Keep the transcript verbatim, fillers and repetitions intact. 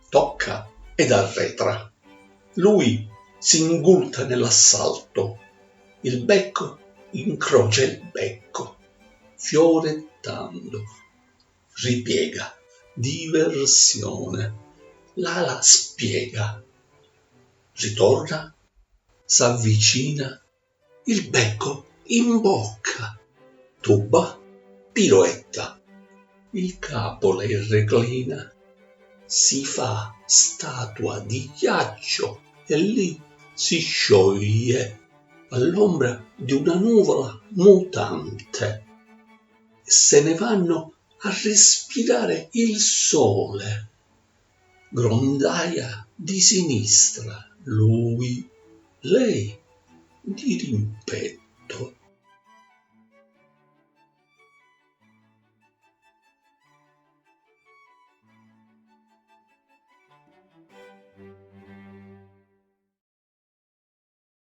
tocca ed arretra. Lui s'ingulta nell'assalto, il becco incrocia il becco, fiorettando, ripiega, diversione, l'ala spiega, ritorna, s'avvicina, il becco imbocca, tuba, piroetta, il capo lei reclina, si fa statua di ghiaccio e lì si scioglie all'ombra di una nuvola mutante e se ne vanno a respirare il sole. Grondaia di sinistra, lui, lei di rimpetto.